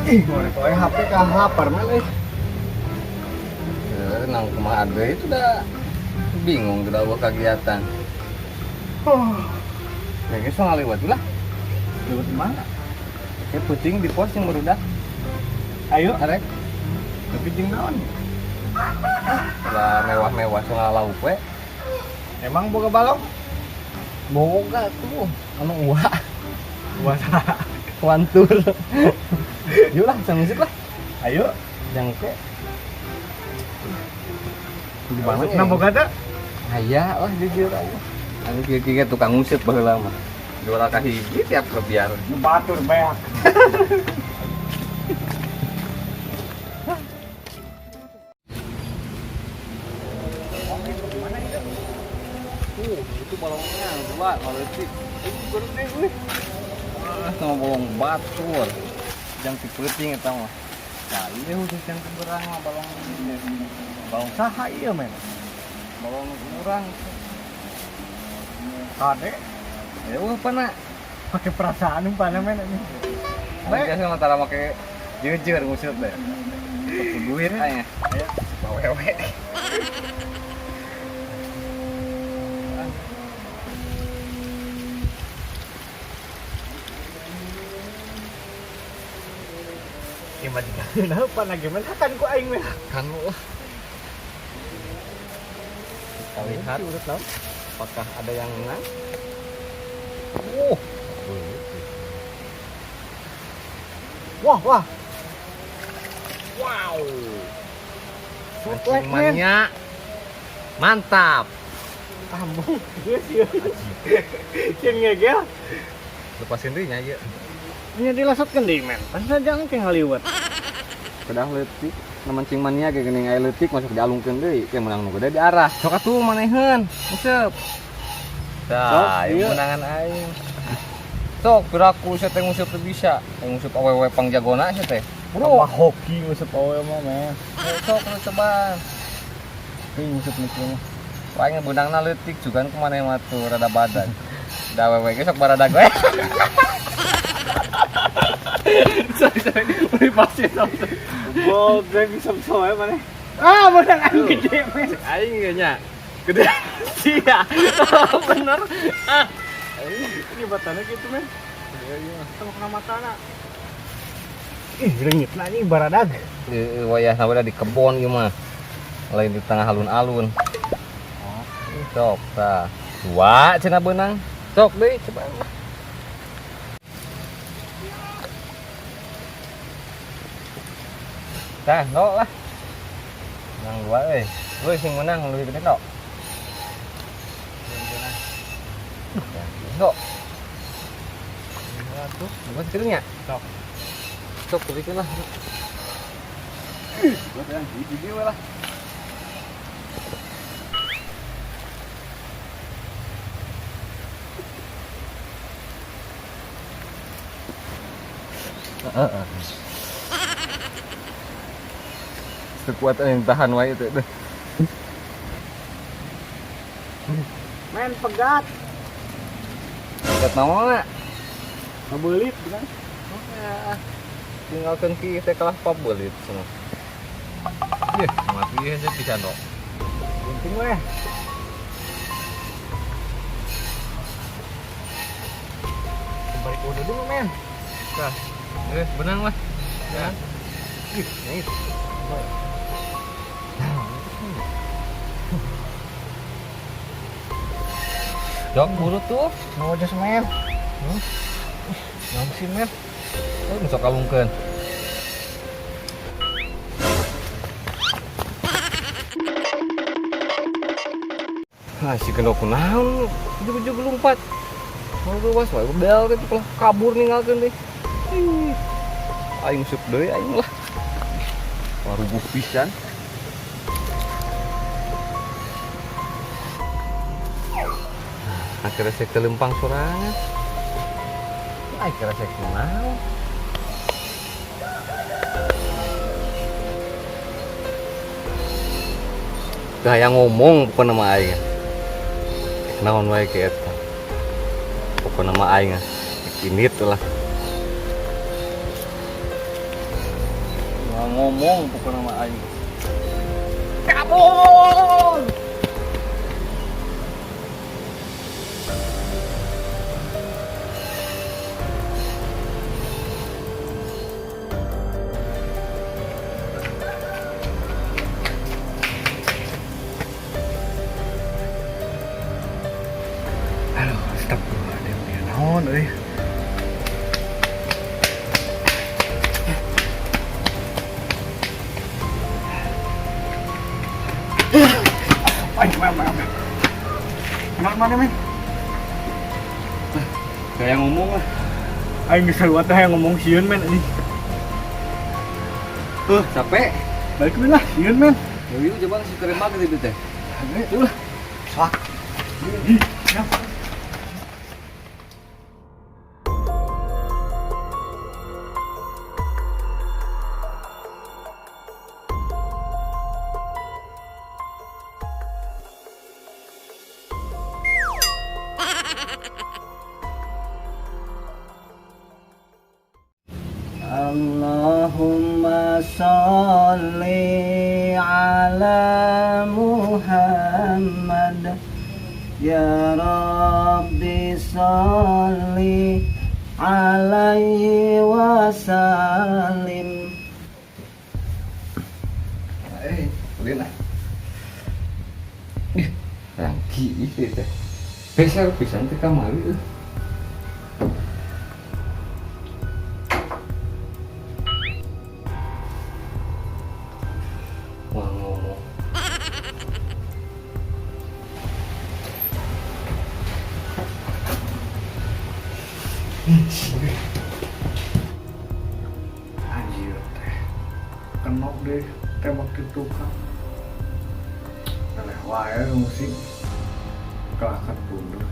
Ih, ngorek wae HP ka lapar mah euy. Nang kumaha deui itu dah bingung udah eueuh kagiatan. Oh, Ya geus ngaliwat lah. lewat mana? Kayak puting di pos yang barudak. Ayo, Arek. tapi jeung naon? Lah mewah-mewah soal lauk we. Emang boga balong? Boga tuh anu uwa Puasa. wantur. Yuk lah, sama musik lah. Ayo, Jangke. Di mana nah boga teh? Aya lah jujur aja. Anu kieu-kieu tukang nguseup baheula mah. Juara ka hiji tiap kebiar. Batur beak. Tuh, itu balongnya dua leutik. Itu gede euy. Ah, sama bolong batur. Jang ti peuting eta mah. Nah, ini khusus yang keberang mah balong ini. Balong saha ieu men? Balong urang. Kade Ya eueuh pana. pakai perasaan umpana men ini. Baik, biasa mah tara make jujur nguseup deh. Tepu duit aya. Ayo. Awewe. Ieu mah digaweun apa lagi men kan ku aing men. Kan lah. Kita lihat Urut naon? apakah ada yang menang. Wah, wah. Wow. Sutlek men. Mancing mantap. Tambung. Geus ieu. Cien ngegel. Lepasin deui nya ieu. Nya dilasotkeun deui men. Pan jangan ke ngaliwet. Kedah leutik. Na mancing mania ge geuning aya leutik masuk dialungkeun deui. Ke menang nu gede diarah. Sok atuh maneheun. Nguseup. Tah, Sok, ieu ieu. menangan aing. Sok piraku sia teh nguseup teu bisa. Aing nguseup awewe pangjagona sia teh. Bro, hoki nguseup awewe mah men. Sok nu cobaan. Euy nguseup nu kieu mah. Wah, aing beunangna leutik juga kan kumaha mah tuh rada badan. Da awewe ge sok baradag we. Sorry, sorry. Udah pasti sok. Bol, gue bisa bisa wae maneh. Ah, menang aing gede men. Aing ge nya. Gede. Iya. Bener. Ah. Ini batana gitu men. Iya, iya. Sama kena matana. Ih, leungit lah ini baradag. Heeh, wayahna we di kebon ieu mah. Lain di tengah alun-alun. Oh. Sok tah. Dua cenah beunang. Sok deui coba. Tah, no lah. Menang dua euy. Euy sing menang leuwih gede no. No. Tuh, Buat kieu nya. Sok. Sok bikin lah. Buat yang hiji we lah. Kekuatan yang tahan wae itu. Men pegat. Pegat naon na? Ngabelit kan. Tinggalkeun ki teh kalah pabelit cenah. Ih, mati aja pisan dok. Gunting weh. Balik udah dulu men. Tah. Benang lah. Ya. Ih, nyait. Jok buru tuh. Mau aja men. Naon sih men? Oh, sok kalungkeun. Ah, si kendok kunaon ujug-ujug lompat. Mau luas wae bel teh lah kabur ninggalkeun teh. Ih. Aing sup deui aing lah. Waruguh pisan. Akhirnya saya kelempang sorangan. Akhirnya saya kunaon. Gaya ngomong pokokna mah aing. Naon wae ke eta. Pokokna mah aing ini lah. Mau ngomong pokoknya mah aing. Kabur! Aduh, astagfirullahaladzim, dia naon euy. Aing mana mana. Mana mana men? Kayak ngomong lah. Aing geus sarua teh yang ngomong sieun men anjing. Capek. Balik men lah, sieun men. Yuk, coba si keren banget itu teh. Itu lah. Sok. Ih, ya. Allahumma sholli ala Muhammad. Ya Rabbi sholli alaihi wasallim. Eh, ulin ah. Ih, rangki ih teh. Besar pisan teh kamari euy. Wah ngomong. Anjir teh. Kenok deh tembak di tukang. Leleh wae musik. Kelakan punduh.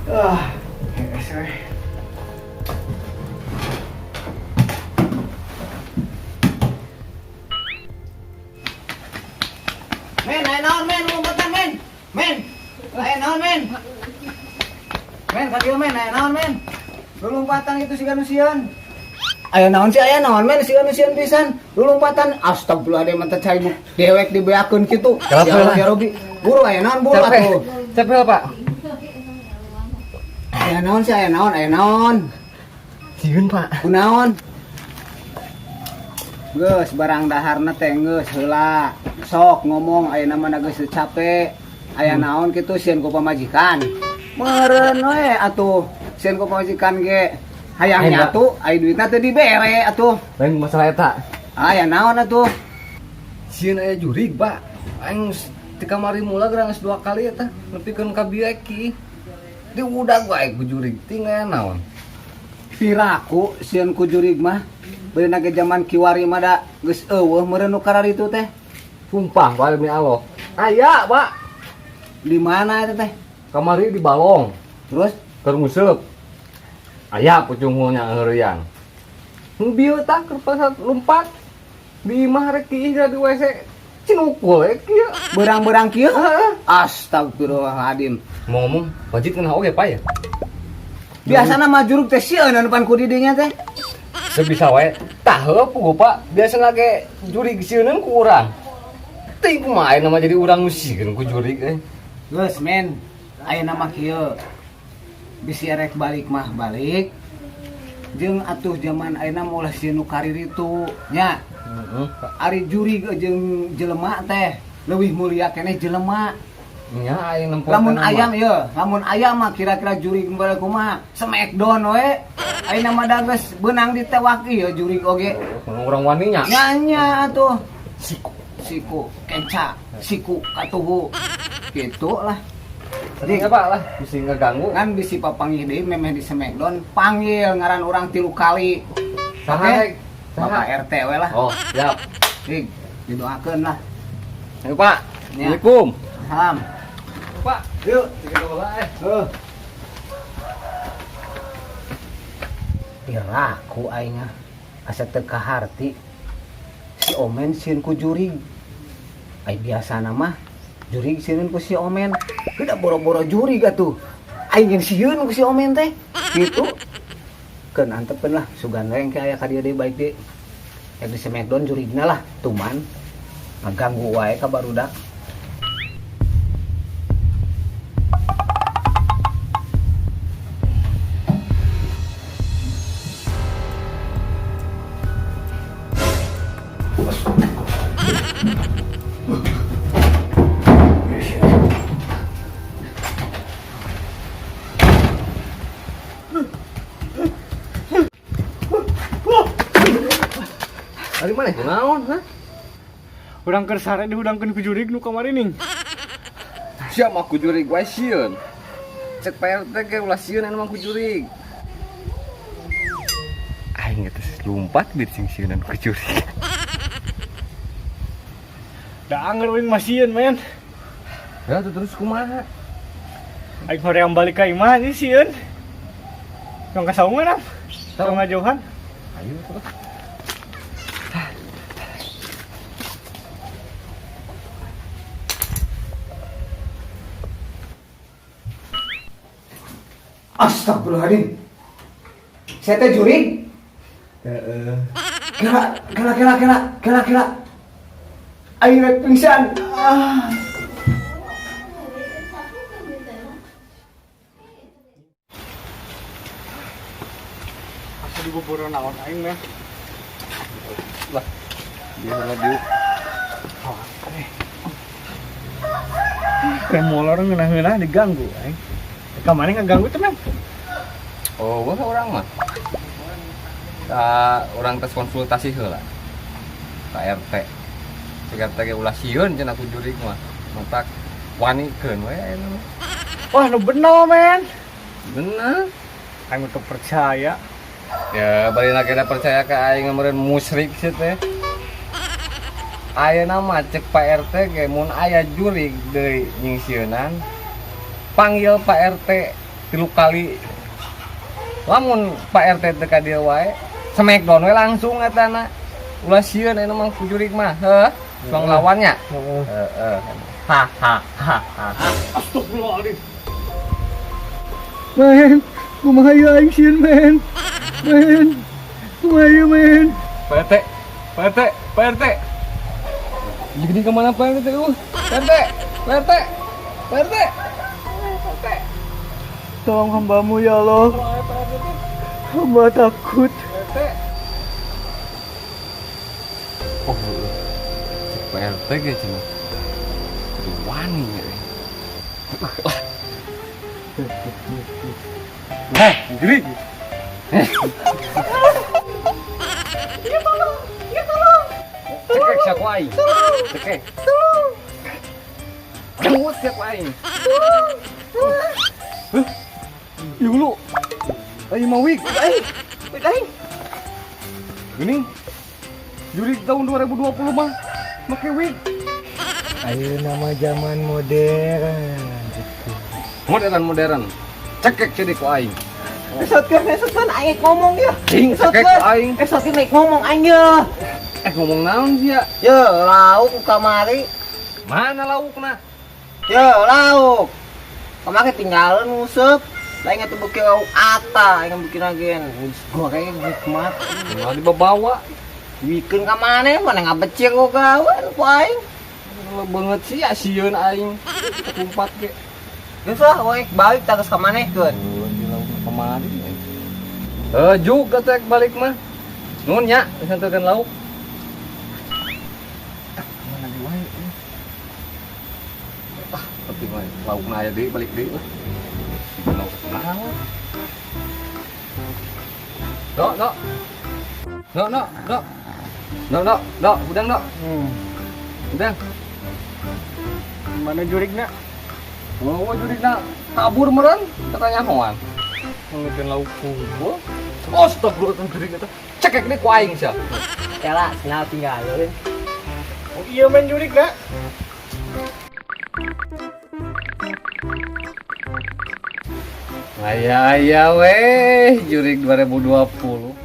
Ah, hees we. Men, ayo naon men, lompatan men. Men, ayo naon men. Men, ka dieu men, ayo naon men. Lompatan itu siga nu sieun. Aya naon sih, aya naon men, siga nu sieun pisan. Lompatan, astagfirullahaladzim, mantap cai nu dewek dibeakeun kitu. Kenapa Ya Allah, lah? ya Robi. Buru aya naon buru Capek. atuh. Capek lah, Pak. Aya naon sih, aya naon, aya naon. Sieun, Pak. Kunaon? Geus barang daharna teh geus heula. Sok ngomong ayeuna mah geus capek. Aya naon kitu sieun ku pamajikan. Meureun we atuh sieun ku pamajikan ge. Hayang Ayo, Pak. nyatu, aya duitna teu dibere atuh. Lain masalah eta. Aya naon atuh? Sieun aya jurig, Pak. Aing ti kamari mula gerang geus 2 kali eta nepikeun ka bieu ki. Di udag wae ku jurig, tinggal naon. Piraku sieun ku jurig mah. Beuna ge jaman kiwari mah da geus eueuh meureun nu kararitu teh. Sumpah, Pak, demi Allah. Aya, Pak. Di mana eta teh? Kamari di balong. Terus Keur nguseup. Aya pucungulnya heureuyan. Nu bieu tah keur pas lompat di imah rek kiih di WC. Cinukul we kieu. Berang-berang kieu? Heeh. Astagfirullahaladzim. Mau ngomong, wajib kena oge, Pak ya? Biasana mah jurug teh sieun anu pan ku didinya teh. Sebisa wae. Tah heuh puguh, Pak. Biasana ge jurig sieuneun ku urang. Teuing kumaha ayeuna mah jadi urang nu sieun ku jurig euy. Geus men, ayeuna mah kieu. Bisi erek balik mah balik. Jeung atuh jaman ayeuna mah ulah sieun nu kariritu nya. Heeh. Ari jurig jeung jelema teh leuwih mulia keneh jelema. Nya aing nempo Lamun tanah mah. ayam ye, lamun ayam mah kira-kira jurig balik kumaha? Smackdown we. Ayeuna mah da geus beunang ditewak ieu jurig oge. Urang wani nya. Nya nya atuh. Siku. Siku kenca, siku katuhu. Gitu lah. Jadi Pak lah, bisi ngeganggu. Kan bisi papanggih deui memeh di Smackdown, panggil ngaran urang 3 kali. Saha, Oke? Rek? Saha? Bapak RT we lah. Oh, siap. Rig, didoakeun lah. Ayo, Pak. Ya. Assalamualaikum. Salam. Pak, Yuk. tiga dua eh. Heuh. Piraku aing ah. Asa teu kaharti. Si Omen sieun ku jurig. Ai biasana mah jurig sieun ku si Omen. Heuda boro-boro jurig atuh. Aing geus sieun ku si Omen teh. Gitu. Keun antepeun lah sugan we engke aya ka dieu deui baik deui. Rek di Smackdown jurigna lah, tuman. Ngaganggu wae ka barudak. Ari maneh kunaon, ha? Urang keur sare dihudangkeun ku jurig nu kamari ning. Sia mah ku jurig wae sieun. Cek Pak RT ge ulah sieun anu mah ku jurig. Aing geus lumpat bir sing sieunan ku jurig. Da anger uing mah sieun, men. Ya tuh terus kumaha? Aing hoream balik ka imah ini sieun. Tong ka saungan am. Tong ngajauhan. Ayo terus. Astagfirullahaladzim. Saya teh jurig. Heeh. Kela, kela, kela, kela, kela, kela. Aing rek pingsan. Ah. Asa diboboro naon aing mah. Lah. Dia lah diuk. Kayak molor ngeunah-ngeunah diganggu aing. Ka mana ngaganggu teh, men? Oh, gua orang mah. Orang tes konsultasi heula. Ka RT. Cek RT ge ulah sieun cenah ku jurig mah. Matak wanikeun we ayeuna mah. Wah, nu bener, men. Bener. Aing teu percaya. Ya, bari lagi ada percaya ka aing meureun musyrik sih teh. Ayeuna mah cek Pak RT ge mun aya jurig deui nyingsieunan, panggil Pak RT 3 kali. Lamun Pak RT teu ka dieu wae, smackdown we langsung etana. Ulah sieun ayeuna mah ku jurig mah, heuh. Suang lawannya. Heeh. Heeh. Ha ha ha ha. Astagfirullahaladzim. Men, kumaha ieu aing sieun, men. Men, kumaha ieu, men. Pak RT, Pak RT, Pak RT. Jadi kemana Pak RT? Pak RT, Pak RT, Pak RT. Pak RT. Tolong hambamu ya Allah. Hamba takut. Pak RT. Oh, cek Pak RT ge cenah. Kudu wani ya. Heh, jurig. Ya tolong, ya tolong. Cekek sia ku aing. Cekek. Tolong. Jemut sia ku aing. Tolong. Heh. Ieu lu. Aing mah wig. Aing, wig aing. Geuning. Jurig tahun 2020 mah make wig. Ayeuna mah zaman modern. Modern modern. Cekek sia ku aing. Esotkeun, esotkeun aing ngomong ya. Cing, cekek ku aing. Esotkeun naik ngomong aing ya. Ngomong naon sia? Ya, lauk ku kamari. Mana laukna? Ya, lauk. Kamari tinggalan nguseup. Lain atuh beuki lauk ata, aing beuki agen. Goreng nikmat. Tinggal dibawa. Wikeun ka maneh, mana ngabecir ku gawe ku aing. Banget sih ya sieun aing. Kumpat ge. Geus lah, we balik tah geus ka maneh keun. Di lauk kemari. Juga tek balik mah. Nuhun nya, disanteurkeun lauk. Mana di wae. Ah, penting wae laukna aya deui balik deui lah. Lauk naon? Dok, dok. Dok, dok, dok. Dok, dok, dok, udang dok. Udang. Mana jurigna? Oh, jurigna kabur meureun, katanya hoan. Ngeutkeun lauk kumpul. Astagfirullah, jurig eta. Cekek deui ku aing sia. Kela, senal tinggalin. Oh iya men jurigna. Aya aya weh, jurig 2020.